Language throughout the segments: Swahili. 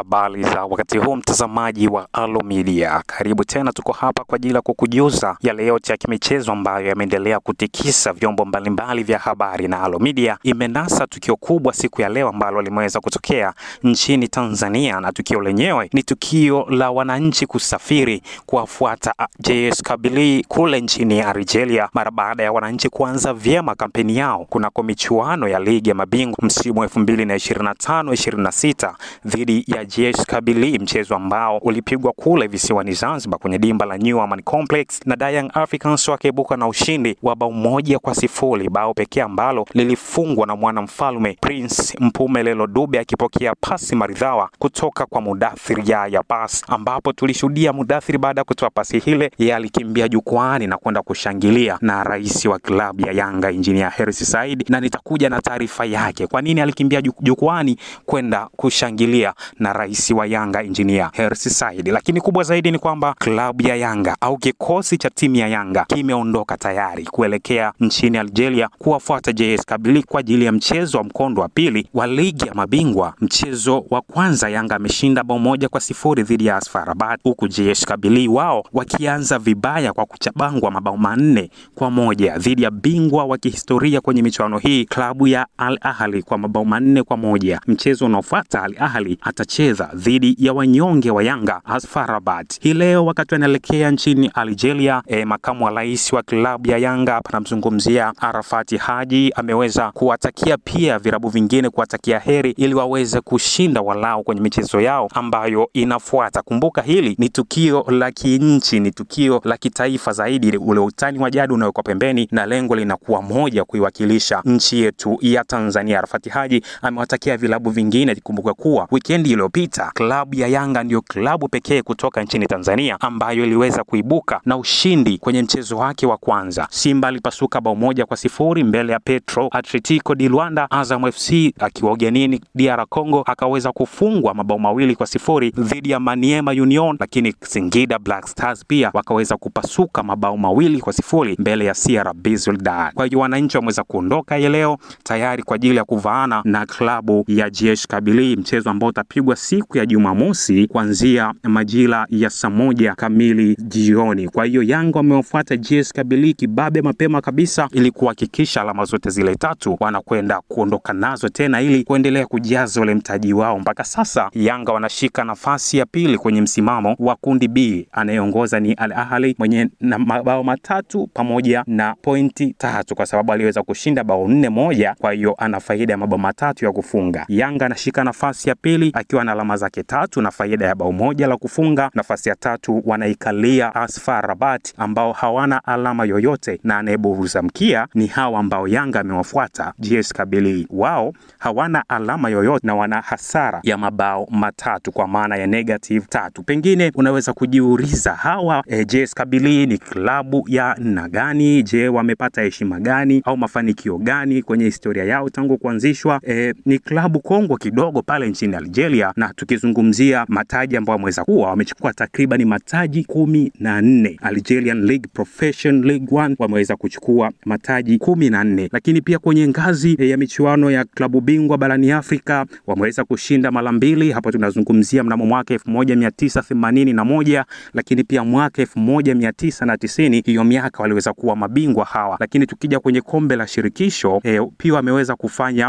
Habari za wakati huu mtazamaji wa Alo Media, karibu tena. Tuko hapa kwa ajili ya kukujuza yale yote ya kimichezo ambayo yameendelea kutikisa vyombo mbalimbali vya habari, na Alo Media imenasa tukio kubwa siku ya leo ambalo limeweza kutokea nchini Tanzania, na tukio lenyewe ni tukio la wananchi kusafiri kuwafuata JS Kabylie kule nchini Algeria mara baada ya wananchi kuanza vyema kampeni yao kunako michuano ya ligi ya mabingwa msimu 2025-26 dhidi ya JS Kabylie, mchezo ambao ulipigwa kule visiwani Zanzibar kwenye dimba la New Aman Complex, na Young Africans wakaibuka na ushindi wa bao 1-0, bao pekee ambalo lilifungwa na mwanamfalme Prince Mpumelelo Dube akipokea pasi maridhawa kutoka kwa Mudathir Yahya Pass, ambapo tulishuhudia Mudathir baada ya kutoa pasi hile yeye alikimbia jukwaani na kwenda kushangilia na rais wa klabu ya Yanga Engineer Hersi Said, na nitakuja na taarifa yake kwa nini alikimbia jukwaani kwenda kushangilia na rais wa Yanga Engineer Hersi Said. Lakini kubwa zaidi ni kwamba klabu ya Yanga au kikosi cha timu ya Yanga kimeondoka tayari kuelekea nchini Algeria kuwafuata JS Kabylie kwa ajili ya mchezo wa mkondo wa pili wa ligi ya mabingwa. Mchezo wa kwanza Yanga ameshinda bao 1-0 dhidi ya AS FAR Rabat, huku JS Kabylie wao wakianza vibaya kwa kuchabangwa mabao 4-1 dhidi ya bingwa wa kihistoria kwenye michuano hii klabu ya Al Ahly kwa mabao 4-1. Mchezo unaofuata Al Ahly atacheza dhidi ya wanyonge wa Yanga AS FAR Rabat. Hii leo wakati wanaelekea nchini Algeria, makamu wa rais wa klabu ya Yanga hapa namzungumzia Arafati Haji ameweza kuwatakia pia virabu vingine kuwatakia heri ili waweze kushinda walao kwenye michezo yao ambayo inafuata. Kumbuka hili ni tukio la kinchi, ni tukio la kitaifa zaidi, ule utani wa jadi unawekwa pembeni na lengo linakuwa moja, kuiwakilisha nchi yetu ya Tanzania. Arafati Haji amewatakia vilabu vingine. Kumbuka kuwa weekend iliyopita klabu ya Yanga ndio klabu pekee kutoka nchini Tanzania ambayo iliweza kuibuka na ushindi kwenye mchezo wake wa kwanza. Simba alipasuka bao 1-0 mbele ya Petro Atletico di Luanda. Azam FC akiwa ugenini DR Congo akaweza kufungwa mabao 2-0 dhidi ya Maniema Union, lakini Singida Black Stars pia wakaweza kupasuka mabao 2-0 mbele ya CR Belouizdad. Kwa hiyo wananchi wameweza kuondoka leo tayari kwa ajili ya kuvaana na klabu ya JS Kabylie, mchezo ambao utapigwa siku ya Jumamosi kuanzia majira ya saa 1 kamili jioni. Kwa hiyo Yanga wamewafuata JS Kabylie kibabe mapema kabisa ili kuhakikisha alama zote zile tatu wanakwenda kuondoka nazo tena ili kuendelea kujaza ule mtaji wao. Mpaka sasa Yanga wanashika nafasi ya pili kwenye msimamo wa kundi B. Anayeongoza ni Al Ahly mwenye na mabao 3 pamoja na pointi 3 kwa sababu aliweza kushinda bao 4-1, kwa hiyo ana faida ya mabao 3 ya kufunga. Yanga anashika nafasi ya pili akiwa na alama zake 3 na faida ya bao 1 la kufunga. Nafasi ya tatu wanaikalia AS FAR Rabat ambao hawana alama yoyote, na anayeburuza mkia ni hawa ambao Yanga amewafuata JS Kabylie. Wao hawana alama yoyote na wana hasara ya mabao 3 kwa maana ya negative 3. Pengine unaweza kujiuliza hawa JS Kabylie ni klabu ya na gani? Je, wamepata heshima gani au mafanikio gani kwenye historia yao tangu kuanzishwa? Ni klabu kongwe kidogo pale nchini Algeria, na tukizungumzia mataji ambayo wameweza kuwa wamechukua takriban mataji 14. Algerian League Profession League 1 wameweza kuchukua mataji 14, lakini pia kwenye ngazi ya michuano ya klabu bingwa barani Afrika wameweza kushinda mara 2. Hapo tunazungumzia mnamo mwaka 1981, lakini pia mwaka 1990, hiyo miaka waliweza kuwa mabingwa hawa. Lakini tukija kwenye kombe la shirikisho pia wameweza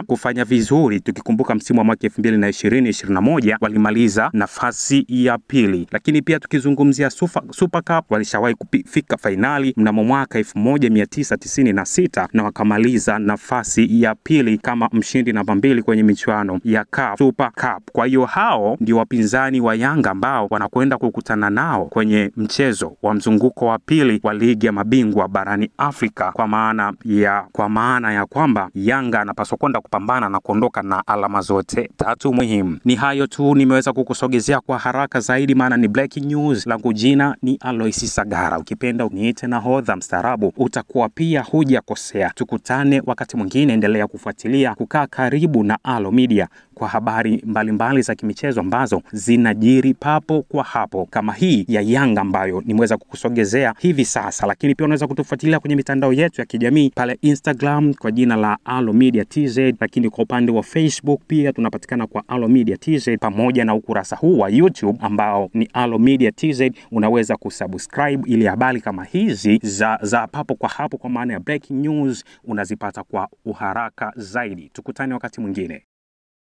kufanya vizuri, tukikumbuka msimu wa mwaka 2020-21 walimaliza nafasi ya pili. Lakini pia tukizungumzia Super Cup walishawahi kufika fainali mnamo mwaka 1996 na wakamaliza nafasi ya pili kama mshindi namba 2 kwenye michuano ya CAF Super Cup. Kwa hiyo hao ndio wapinzani wa Yanga ambao wanakwenda kukutana nao kwenye mchezo wa mzunguko wa pili wa ligi ya mabingwa barani Afrika, kwa maana ya kwamba Yanga anapaswa kwenda kupambana na kuondoka na alama zote 3 muhimu. Ni hayo tu nimeweza kukusogezea kwa haraka zaidi, maana ni breaking news. Langu jina ni Aloisi Sagara, ukipenda uniite nahodha mstaarabu, utakuwa pia hujakosea. Tukutane wakati mwingine, endelea kufuatilia, kukaa karibu na Alo Media kwa habari mbalimbali za kimichezo ambazo zinajiri papo kwa hapo kama hii ya Yanga ambayo nimeweza kukusogezea hivi sasa. Lakini pia unaweza kutufuatilia kwenye mitandao yetu ya kijamii pale Instagram kwa jina la Alo Media TZ, lakini kwa upande wa Facebook pia tunapatikana kwa Alo Media TZ, pamoja na ukurasa huu wa YouTube ambao ni Alo Media TZ. Unaweza kusubscribe ili habari kama hizi za papo kwa hapo, kwa maana ya breaking news, unazipata kwa uharaka zaidi. Tukutane wakati mwingine.